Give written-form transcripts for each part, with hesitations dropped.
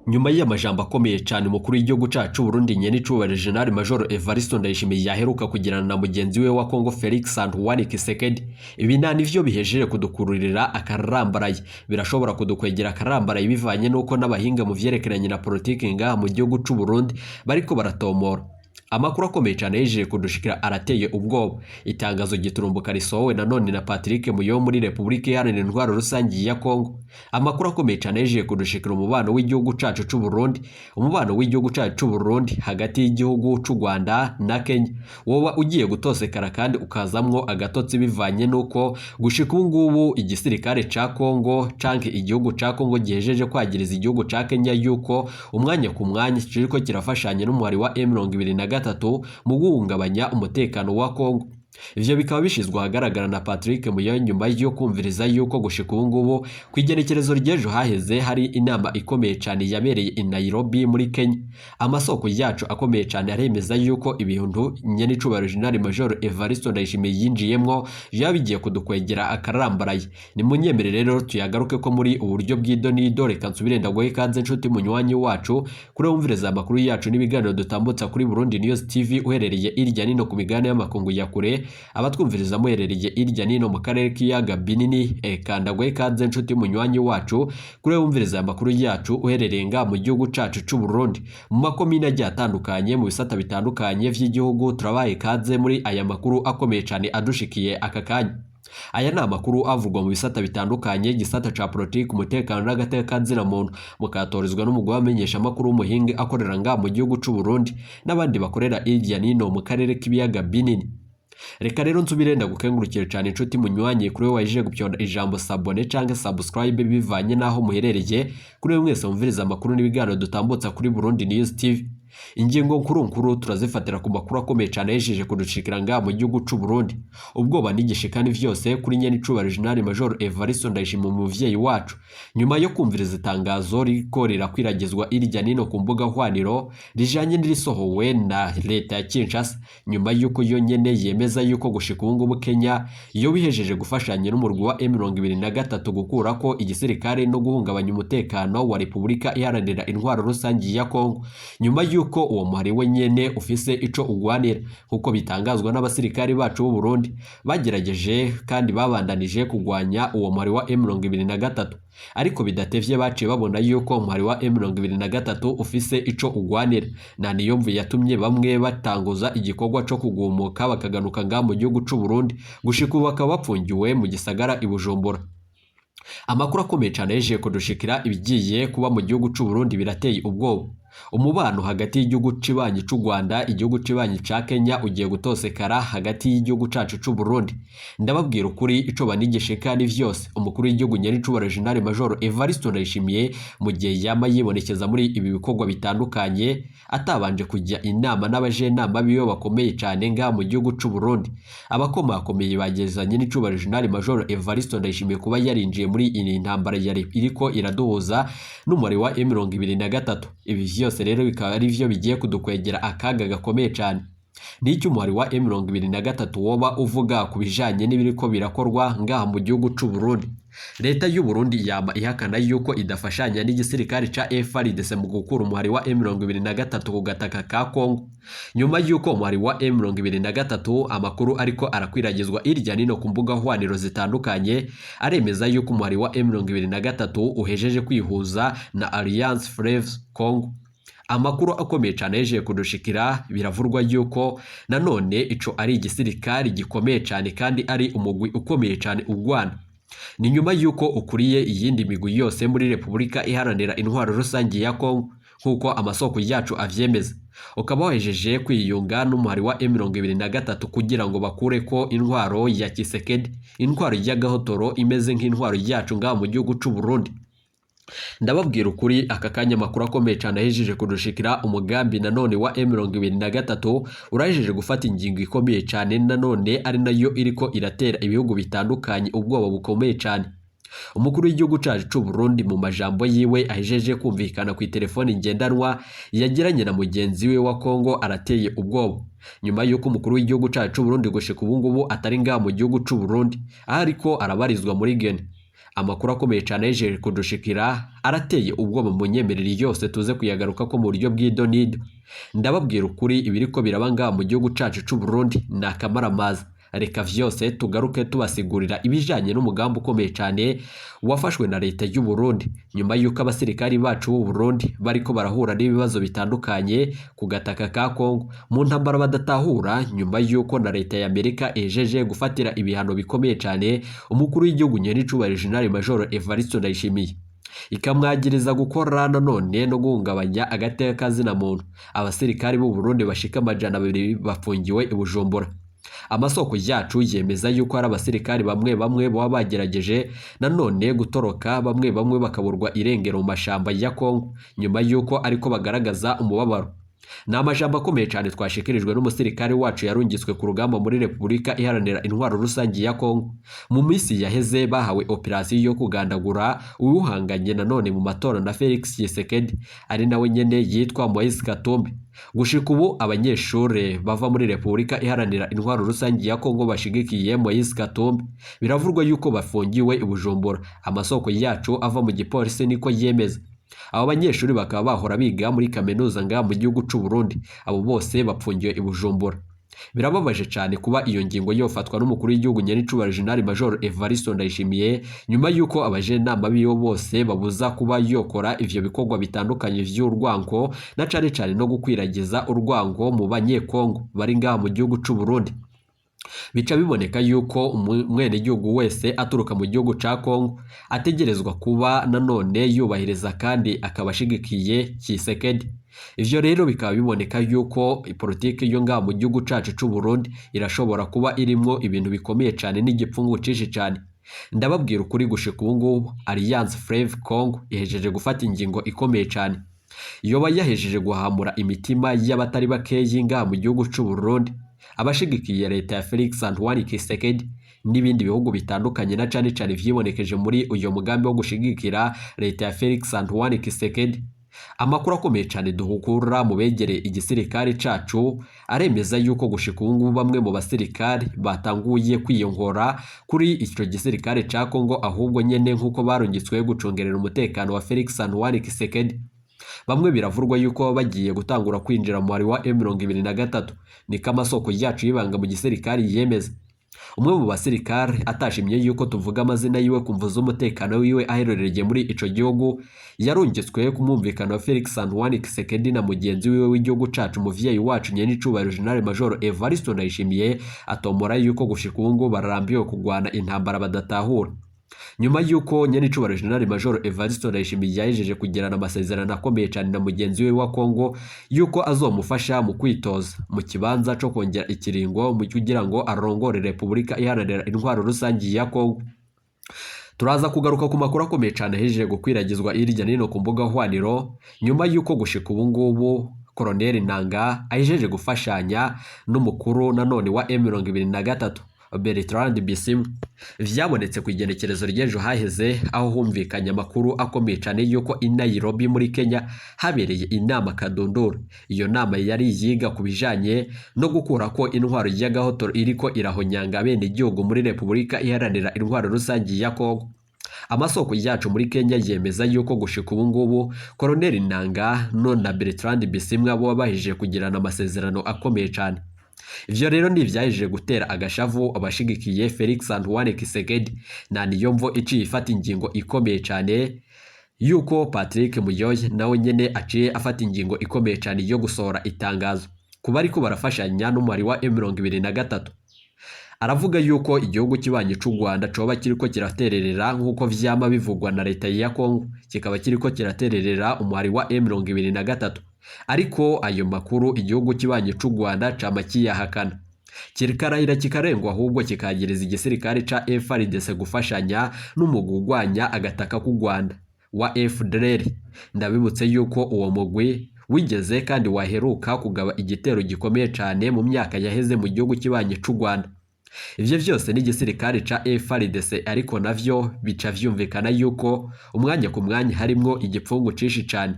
Nyuma y'amajambo akomeye cyane umukuru w'igihugu cacu Burundi nyenicubahiro General Major Evariste Ndayishimiye yaheruka kugirana na mugenzi we wa Congo Felix Antoine Tshisekedi, ibi nta nivyo bihejeje kudukururira akarambaraye. Birashobora kudukwegera akarambaraye bivanye n'uko n'abahinga mu vyerekeranye na politiki ngaha mu gihugu c'u Burundi bariko baratomora. Amakuru akomeye cyane yejeje kudushikira arateye ubwoba. Itangazo giturumbuka risohowe nanone na Patrick Muyo muri Repubulika Iharanira Intwaro Rusange ya Kongo. Amakuru akomeye cyane yejeje kudushikira umubano w'igihugu cacu c'u Burundi, umubano w'igihugu cacu c'u Burundi hagati y'igihugu c'u Rwanda na Kenya woba ugiye gutosekara kandi ukazamwo agatotsi, bivanye n'uko gushika ubu ngubu igisirikare ca Kongo canke igihugu ca Kongo gihejeje kwagiriza igihugu ca Kenya yuko umwanya ku mwanya kiriko kirafashanya n'umuhari wa M23 mu guhungabanya umutekano wa Kongo. Ivyo bikaba bishizwe ahagaragara na Patrick Muyo nyuma yo kumviriza yuko gushika ubu ngubu ku igenekerezo ry'ejo haheze hari inama ikomeye cyane yabereye i Nairobi muri Kenya. Amasoko yacu akomeye cyane aremeza yuko ibintu nyenicubahiro General Major Evariste Ndayishimiye yinjiyemwo byaba bigiye kudukwegera akarambaraye. Nimunyemere rero tuyagaruke ko muri uburyo bw'idonido. Reka nsubire ndaguhe ikaze, nshuti munywanyi wacu, kuri wumviriza amakuru yacu n'ibiganiro dutambutsa kuri Burundi News TV uherereye irya nino ku migabane y'amakungu ya kure, abatwumviriza muherereye irya nino mu karere k'ibiyaga binini. Eka ndaguhe ikaze, nshuti munywanyi wacu, kuri wumviriza amakuru yacu uherereye nga mu gihugu cacu c'u Burundi mu makomine agiye atandukanye, mu bisata bitandukanye vy'igihugu. Turabaye ikaze muri aya makuru akomeye cyane adushikiye aka kanya. Aya ni amakuru avugwa mu bisata bitandukanye, igisata ca politiki, umutekano n'agateka muntu, mukatorizwa n'umugwi w'amenyesha amakuru w'umuhinga akorera nga mu gihugu c'u Burundi n'abandi bakorera irya nino mu karere k'ibiyaga binini. Reka rero nsubire ndagukengurukire cyane, inshuti munywanye, kuri we wajije gupyonda ijambo s'abonner canke subscribe bivanye n'aho muherereye, kuri we mwese mumviriza amakuru n'ibiganiro dutambutsa kuri Burundi News TV. Ingingo nkuru nkuru turazifatira ku makuru akomeye cyane yejeje kudushikira ngaha mu gihugu c'u Burundi. Ubwoba n'igishika ni vyose kuri nyenicubahiro General Major Evariste Ndayishimiye, umuvyeyi wacu, nyuma yo kumviriza itangazo riko rirakwiragizwa irya nino ku mbuga hwaniro rijanye n'irisohowe na leta ya Kinshasa, nyuma y'uko yo nyene yemeza yuko gushika ubu ngubu Kenya iyo bihejeje gufashanya n'umurwi wa M23 gukurako igisirikare no guhungabanya umutekano wa Repubulika Iharanira Intwaro Rusange ya Kongo, nyuma y'uko uwo muhari we nyene ufise ico ugwanira, nk'uko bitangazwa n'abasirikari bacu b'u Burundi bagerageje kandi babandanije kugwanya uwo muhari wa M23, ariko bidatevye baciye babona yuko umuhari wa M23 ufise ico ugwanira, na niyo mvu yatumye bamwe batanguza igikorwa co kugumuka bakaganuka ngaha mu gihugu c'u Burundi. Gushika ubu bakaba bapfungiwe mu gisagara i Bujumbura. Amakuru akomeye cyane yejeje kudushikira, ibigiye kuba mu gihugu c'u Burundi birateye ubwoba. Umubano hagati y'igihugu cibanyi c'u Rwanda, igihugu cibanyi ca Kenya ugiye gutosekara hagati y'igihugu cacu c'u Burundi. Ndababwira ukuri, ico banigishika ni vyose. Umukuru w'igihugu nyenicubahiro General Major Evariste Ndayishimiye, mu gihe yama yibonekeza muri ibi bikorwa bitandukanye atabanje kujya inama n'abajenama biwe bakomeye cyane ngaha mu gihugu c'u Burundi, abakomakomeye bagezanye n'icubahiro General Major Evariste Ndayishimiye kuba yarinjiye muri iyi ntambara yari iriko iraduhuza n'umubare wa M23. Ibi vyose rero bikaba ari vyo bigiye kudukwegera akaga gakomeye cyane. N'icyo umuhari wa M23 woba uvuga ku bijanye n'ibiriko birakorwa ngaha mu gihugu c'u Burundi? Leta y'u Burundi yama ihakana yuko idafashanya n'igisirikare ca FARDC mu gukura umuhari wa M23 ku gataka ka Kongo, nyuma yuko umuhari wa M23, amakuru ariko arakwiragizwa irya nino ku mbuga hwaniro zitandukanye aremeza yuko umuhari wa M23 uhejeje kwihuza na Alliance Fleuve Congo. Amakuru akomeye cyane yejeje kudushikira, biravurwa yuko nanone ico ari igisirikare gikomeye cyane kandi ari umugwi ukomeye cyane ugwana. Ni nyuma yuko ukuriye iyindi migwi yose muri Repubulika Iharanira Intwaro Rusange ya Kongo, nk'uko amasoko yacu avyemeza, ukaba wahejeje kwiyunga n'umuhari wa M23 kugira ngo bakure ko intwaro ya Tshisekedi, intwaro y'agahotoro imeze nk'intwaro yacu ngaha mu gihugu c'u Burundi. Ndababwira ukuri, aka kanya amakuru akomeye cyane ahejeje kudushikira, umugambi nanone wa M23 urahejeje gufata ingingo ikomeye cyane nanone, ari nayo iriko iratera ibihugu bitandukanye ubwoba bukomeye cyane. Umukuru w'igihugu cacu c'u Burundi, mu majambo yiwe ahejeje kumvikana ku telefoni ngendanwa yagiranye na mugenzi we wa Kongo, arateye ubwoba, nyuma y'uko umukuru w'igihugu cacu c'u Burundi gushika ubu ngubu atari ngaha mu gihugu c'u Burundi, aho ariko arabarizwa muri Guinea. Amakuru akomeye cane yejeje kudushikira arateye ubwoba, mu nyemereri yose tuze kuyagaruka ko mu buryo bw'idonido. Ndababwira ukuri, ibiriko biraba ngaha mu gihugu cacu c'u Burundi ni akamaramaza. Reka vyose tugaruke tubasigurira ibijanye n'umugambi ukomeye cane wafashwe na leta y'u Burundi nyuma y'uko abasirikari bacu b'u Burundi bariko barahura n'ibibazo bitandukanye ku gataka ka Kongo mu ntambara badatahura, nyuma y'uko na leta ya Amerika ejeje gufatira ibihano bikomeye cane umukuru w'igihugu nyenicubahiro General Major Evariste Ndayishimiye, ikamwagiriza gukora nanone no guhungabanya agateka kazina muntu. Abasirikari b'u Burundi bashika 200 bafungiwe i Bujumbura. Amasoko yacu yemeza yuko hari abasirikari bamwe bamwe baba bagerageje nanone gutoroka, bamwe bamwe bakaburwa irengero mu mashamba ya Kongo nyuma yuko ariko bagaragaza umubabaro. Ni amajambo akomeye cyane twashikirijwe n'umusirikari wacu yarungitswe ku rugamba muri Repubulika Iharanira Intwaro Rusange ya Kongo. Mu minsi yaheze bahawe operasiyo yo kugandagura uwuhanganye nanone mu matora na Felix Tshisekedi, ari nawe nyene yitwa Moise Katumbi. Gushika ubu abanyeshure bava muri Repubulika Iharanira Intwaro Rusange ya Kongo bashigikiye Moise Katumbi biravurwa yuko bafungiwe i Bujumbura. Amasoko yacu ava mu gipolisi niko yemeza. Abo banyeshuri bakaba bahora biga muri kaminuza ngaha mu gihugu c'u Burundi. Abo bose bapfungiwe i Bujumbura. Birababaje cyane kuba iyo ngingo yofatwa n'umukuru w'igihugu nyenicubahiro General Major Evariste Ndayishimiye, nyuma y'uko abajenama biwe bose babuza kuba yokora ivyo bikorwa bitandukanye vy'urwango, na cane cane no gukwiragiza urwango mu banyekongo bari ngaha mu gihugu c'u Burundi. Bica biboneka yuko umwenegihugu wese aturuka mu gihugu ca Kongo ategerezwa kuba nanone yubahiriza kandi akaba ashigikiye Tshisekedi. Ivyo rero bikaba biboneka yuko politiki yo ngaha mu gihugu cacu c'u Burundi irashobora kuba irimwo ibintu bikomeye cane n'igipfungu cinshi cane. Ndababwira ukuri, gushika ubu ngubu Alliance Fleuve Congo ihejeje gufata ingingo ikomeye cane, yoba yahejeje guhamura imitima y'abatari bakeyi ngaha mu gihugu c'u Burundi, abashigikiye leta ya Felix Antoine Tshisekedi n'ibindi bihugu bitandukanye, na cane cane vyibonekeje muri uyo mugambi wo gushigikira leta ya Felix Antoine Tshisekedi. Amakuru akomeye cane duhukura mu begereye igisirikare cacu aremeza yuko gushika ubu ngubu bamwe mu basirikare batanguye kwiyongora kuri ico gisirikare ca Kongo, ahubwo nyene nk'uko barungitswe gucungerera umutekano wa Felix Antoine Tshisekedi. Bamwe biravurwa yuko bagiye gutangura kwinjira mu mwari wa M23, niko amasoko yacu y'ibanga mu gisirikare yemeza. Umwe mu basirikare atashimye yuko tuvuga amazina yiwe kumva z'umutekano wiwe, aherereye muri ico gihugu, yarungitswe ku mwumvikano wa Felix Antoine Tshisekedi na mugenzi wiwe w'igihugu cacu, umuvyeyi wacu nyenicubahiro General Major Evariste Ndayishimiye, atomora yuko gushika ubu ngubu barambiwe kugwana intambara badatahura. Nyuma y'uko nyenicubahiro General Major Evariste Ndayishimiye yahejeje kugirana amasezerano akomeye cyane na mugenzi we wa Kongo yuko azomufasha mu kwitoza mu kibanza co kongera ikiringo mu kugira ngo arongore Repubulika Iharanira Intwaro Rusange ya Kongo. Turaza kugaruka ku makuru akomeye cyane ahejeje gukwiragizwa hirya no hino ku mbuga hwaniro, nyuma y'uko gushika ubu ngubu Colonel Nanga ahejeje gufashanya n'umukuru nanone wa M23 Bertrand Bisimwa. Vyabonetse ku igenekerezo ry'ejo haheze, aho humvikanye amakuru akomeye cyane yuko i Nairobi muri Kenya habereye inama kadundura. Iyo nama yari yiga ku bijanye no gukura ko intwaro y'agahotoro iriko irahonyanga bene igihugu muri Repubulika Iharanira Intwaro Rusange ya Kongo. Amasoko yacu muri Kenya yemeza yuko gushika ubu ngubu Colonel Nanga no na Bertrand Bisimwa bo bahejeje kugirana amasezerano akomeye cyane. Ivyo rero ni ivyahejeje gutera agashavu abashigikiye Felix Antoine Tshisekedi, na niyo mvo iciye ifata ingingo ikomeye cyane yuko Patrick Muyoye nawe nyene aciye afata ingingo ikomeye cyane yo gusohora itangazo kuba ariko barafashanya n'umwari wa M23. Aravuga yuko igihugu kibanyi c'u Rwanda coba kiriko kiratererera nk'uko vyama bivugwa na leta ya Kongo, kikaba kiriko kiratererera umwari wa M23, ariko ayo makuru igihugu kibanyi c'u Rwanda cama kiyahakana, kikarahira kikarengwa, ahubwo kikagereza igisirikare ca FARDC gufashanya n'umugwi urwanya agataka k'u Rwanda wa FDLR. Ndabibutse yuko uwo mugwi wigeze kandi waheruka kugaba igitero gikomeye cane mu myaka yaheze mu gihugu kibanyi c'u Rwanda. Ivyo vyose n'igisirikare ca FARDC, ariko navyo bica vyumvikana yuko umwanya ku mwanya harimwo igipfungu cinshi cane.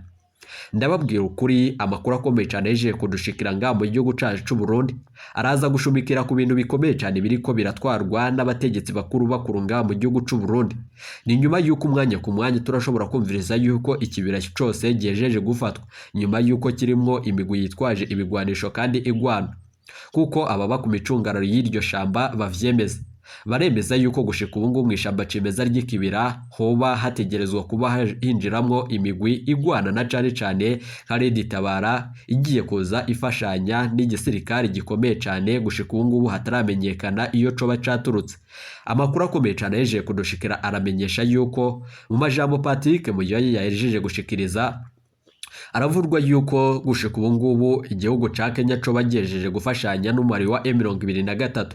Ndababwira ukuri, amakuru akomeye cyane yeje kudushikira ngaha mu gihugu cacu c'u Burundi araza gushumikira ku bintu bikomeye cyane biriko biratwarwa n'abategetsi bakuru bakuru ngaha mu gihugu c'u Burundi. Ni nyuma y'uko umwanya ku mwanya turashobora kumviriza yuko ikibira cose gihejeje gufatwa nyuma y'uko kirimwo imigwi yitwaje ibigwanisho kandi igwana, kuko ababa ku micungararo y'iryo shamba bavyemeza. Baremeza yuko gushika ubu ngubu mw'ishamba cimeza ry'ikibira hoba hategerezwa kuba hinjiramwo imigwi igwana na cane cane nka Red Tabara igiye kuza ifashanya n'igisirikare gikomeye cane gushika ubu ngubu hataramenyekana iyo coba caturutse. Amakuru akomeye cane yejeje kudushikira aramenyesha yuko mu majambo Patrick Muyoye yahejeje gushikiriza aravurwa yuko gushika ubu ngubu igihugu ca Kenya coba gihejeje gufashanya n'umubare wa M23.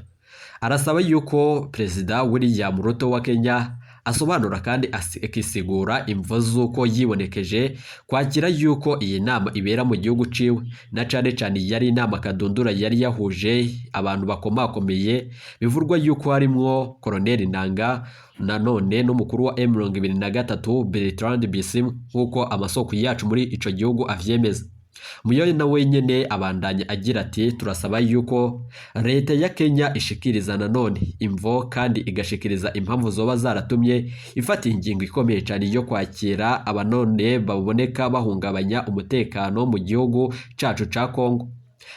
Arasaba yuko Perezida William Ruto wa Kenya asobanura kandi akisigura imvo z'uko yibonekeje kwakira yuko iyi nama ibera mu gihugu ciwe, na cane cane yari inama kadundura yari yahuje abantu bakomakomeye, bivurwa yuko harimwo Colonel Nanga nanone n'umukuru wa M23 Bertrand Bisimwa, nk'uko amasoko yacu muri ico gihugu avyemeza. Muyoye na wenyene abandanya agira ati turasaba yuko leta ya Kenya ishikiriza nanone imvo kandi igashikiriza impamvu zoba zaratumye ifata ingingo ikomeye cyane yo kwakira abanone baboneka bahungabanya umutekano mu gihugu cacu ca Kongo.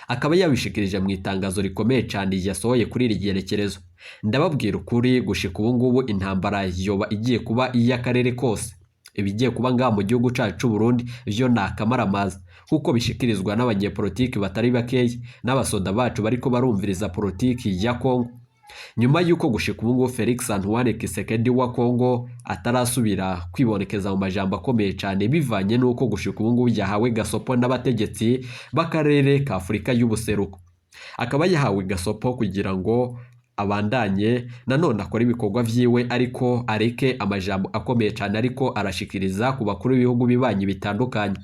Akaba yabishikirije mu itangazo rikomeye cyane yasohoye kuri iri gerekerezo. Ndababwira ukuri, gushika ubu ngubu intambara yoba igiye kuba iy'akarere kose. Ibigiye kuba ngaha mu gihugu cacu c'u Burundi vyo ni akamaramaza, nk'uko bishikirizwa n'abanyepolitiki batari bakeya n'abasoda bacu bariko barumviriza politiki ya Kongo. Nyuma y'uko gushika ubu ngubu Felix Antoine Tshisekedi wa Kongo atarasubira kwibonekeza mu majambo akomeye cyane, bivanye n'uko gushika ubu ngubu yahawe gasopo n'abategetsi b'akarere ka Afurika y'ubuseruko. Akaba yahawe gasopo kugira ngo abandanye nanone akora ibikorwa vyiwe, ariko areke amajambo akomeye cyane ariko arashikiriza ku bakuru b'ibihugu bibanyi bitandukanye.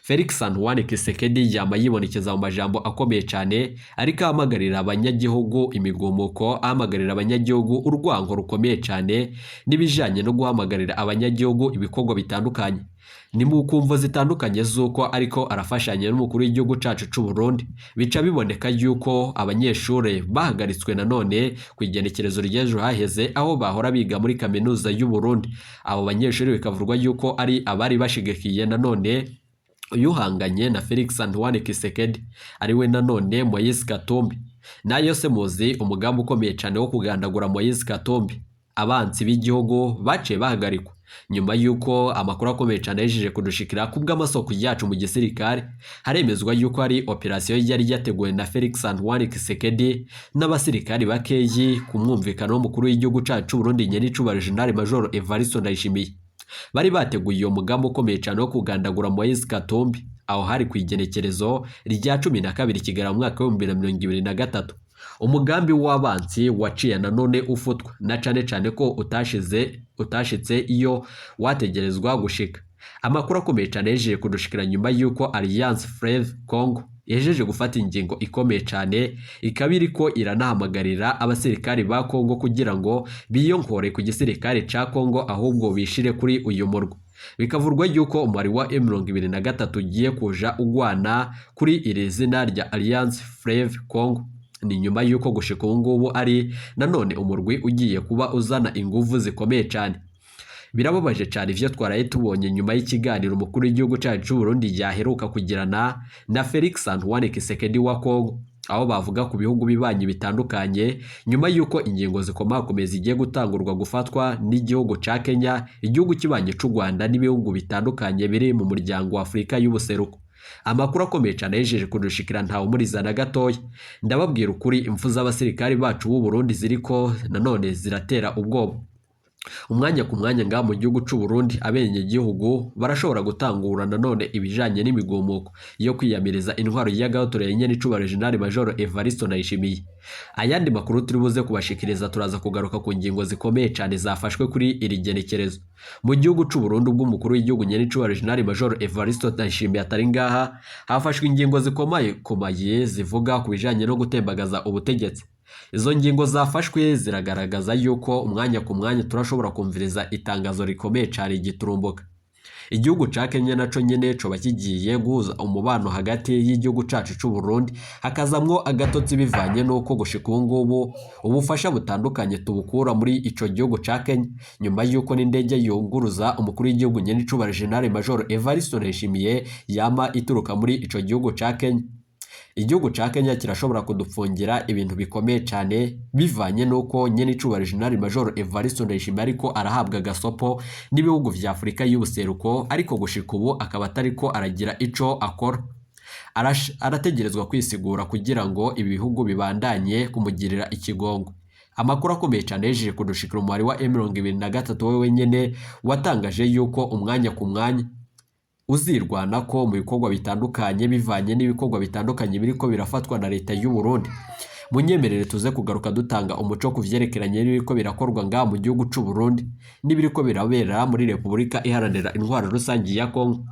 Felix Antoine Tshisekedi yama yibonekeza mu majambo akomeye cyane, ariko ahamagarira abanyagihugu imigumuko, ahamagarira abanyagihugu urwango rukomeye cyane n'ibijanye no guhamagarira abanyagihugu ibikorwa bitandukanye. Ni mu kumvo zitandukanye z'uko ariko arafashanya n'umukuru w'igihugu cacu c'u Burundi. Bica biboneka yuko abanyeshure bahagaritswe nanone ku igenekerezo ry'ejo haheze, aho bahora biga muri kaminuza y'u Burundi. Abo banyeshure bikavurwa yuko ari abari bashigikiye nanone uyuhanganye na Felix Antoine Tshisekedi, ariwe nanone Moise Katumbi. Nayo se muzi umugambi ukomeye cyane wo kugandagura Moise Katumbi. Abansi b'igihugu baciye bahagarikwa nyuma y'uko amakuru akomeye cyane yejeje kudushikira kubw'amasoko yacu mu gisirikare. Haremezwa yuko ari operasiyo yari yateguwe na Felix Antoine Tshisekedi n'abasirikari bakeyi ku mwumvikano w'umukuru w'igihugu cacu Burundi nyenicubahiro General Major Evariste Ndayishimiye. Bari bateguye uwo mugambi ukomeye cyane wo kugandagura Moise Katumbi, aho hari ku igenekerezo rya 12 Kigarama mu mwaka w'ibihumbi bibiri na mirongo ibiri na gatatu. Umugambi w'abansi waciye nanone ufutwa, na cane cane ko utashitse iyo wategerezwa gushika. Amakuru akomeye cyane yejeje kudushikira nyuma y'uko Alliance Fleuve Congo yejeje gufata ingingo ikomeye cyane, ikaba iriko iranahamagarira abasirikari ba Kongo kugira ngo biyonkore ku gisirikare ca Kongo, ahubwo bishire kuri uyu murwa. Bikavurwa yuko umubare wa M23 ugiye kuja ugwana kuri iri zina rya Alliance Fleuve Congo. Ni nyuma y'uko gushika ubu ngubu ari nanone umurwi ugiye kuba uzana inguvu zikomeye cyane. Birababaje cyane ivyo twaraye tubonye nyuma y'ikiganiro umukuru w'igihugu cacu c'u Burundi yaheruka kugirana na Felix Antoine Tshisekedi wa Kongo, aho bavuga ku bihugu bibanyi bitandukanye nyuma y'uko ingingo zikomakomeye zigiye gutangurwa gufatwa n'igihugu ca Kenya, igihugu kibanyi c'u Rwanda n'ibihugu bitandukanye biri mu muryango wa Afurika y'ubuseruko. Amakuru akomeye cyane yejeje kudushikira ntawe umuriza na gatoya. Ndababwira ukuri, impfu z'abasirikari bacu b'u Burundi ziriko nanone ziratera ubwoba. Umwanya ku mwanya ngaha mu gihugu c'u Burundi abenegihugu barashobora gutangura nanone ibijanye n'imigumuko yo kwiyamiriza intwaro y'agahotoreye nyenicubahiro General Major Evariste Ndayishimiye. Ayandi makuru turi buze kubashikiriza, turaza kugaruka ku ngingo zikomeye cyane zafashwe kuri iri genekerezo mu gihugu c'u Burundi. Ubwo umukuru w'igihugu nyenicubahiro General Major Evariste Ndayishimiye atari ngaha, hafashwe ingingo zikomeye komaye zivuga ku bijanye no gutembagaza ubutegetsi. Izo ngingo zafashwe ziragaragaza yuko umwanya ku mwanya turashobora kumviriza itangazo rikomeye cyane giturumbuka. Igihugu ca Kenya naco nyene coba kigiye guhuza umubano hagati y'igihugu cacu c'u Burundi, hakazamwo agatotsi bivanye n'uko gushika ubu ngubu ubufasha butandukanye tubukura muri ico gihugu ca Kenya, nyuma y'uko n'indege yunguruza umukuru w'igihugu nyenicubahiro General Major Evariste Ndayishimiye yama ituruka muri ico gihugu ca Kenya. Igihugu ca Kenya kirashobora kudupfungira ibintu bikomeye cane bivanye n'uko nyenicubahiro General Major Evariste Ndayishimiye ariko arahabwa gasopo n'ibihugu vya Afurika y'ubuseruko, ariko gushika ubu akaba atariko aragira ico akora. Arategerezwa kwisigura kugira ngo ibi bihugu bibandanye kumugirira ikigongo. Amakuru akomeye cyane yejeje kudushikira umuhari wa M23 we wenyene watangaje yuko umwanya ku mwanya uzirwana ko mu bikorwa bitandukanye bivanye n'ibikorwa bitandukanye biriko birafatwa na leta y'u Burundi. Munyemerere tuze kugaruka dutanga umuco ku vyerekeranye n'ibiriko birakorwa ngaha mu gihugu c'u Burundi n'ibiriko birabera muri Repubulika Iharanira Intwaro Rusangi ya Kongo.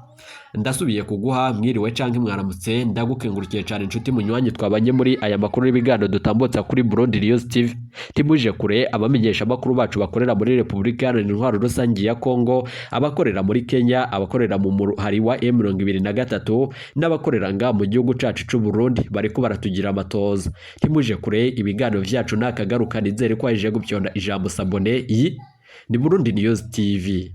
Ndasubiye kuguha mwiriwe canke mwaramutse, ndagukengurukiye cane inshuti munywanyi twabanye muri aya makuru y'ibiganiro dutambutsa kuri Burundi News TV. Timuje kure abamenyesha amakuru bacu bakorera muri Repubulika Iharanira Intwaro Rusangi ya Kongo, abakorera muri Kenya, abakorera mu muhari wa M23 n'abakorera ngaha mu gihugu cacu c'u Burundi bariko baratugira amatoza. Timuje kure ibiganiro vyacu nakagaruka, nizere ko waje gupyonda ijambo s'abonner. Iyi ni Burundi News TV.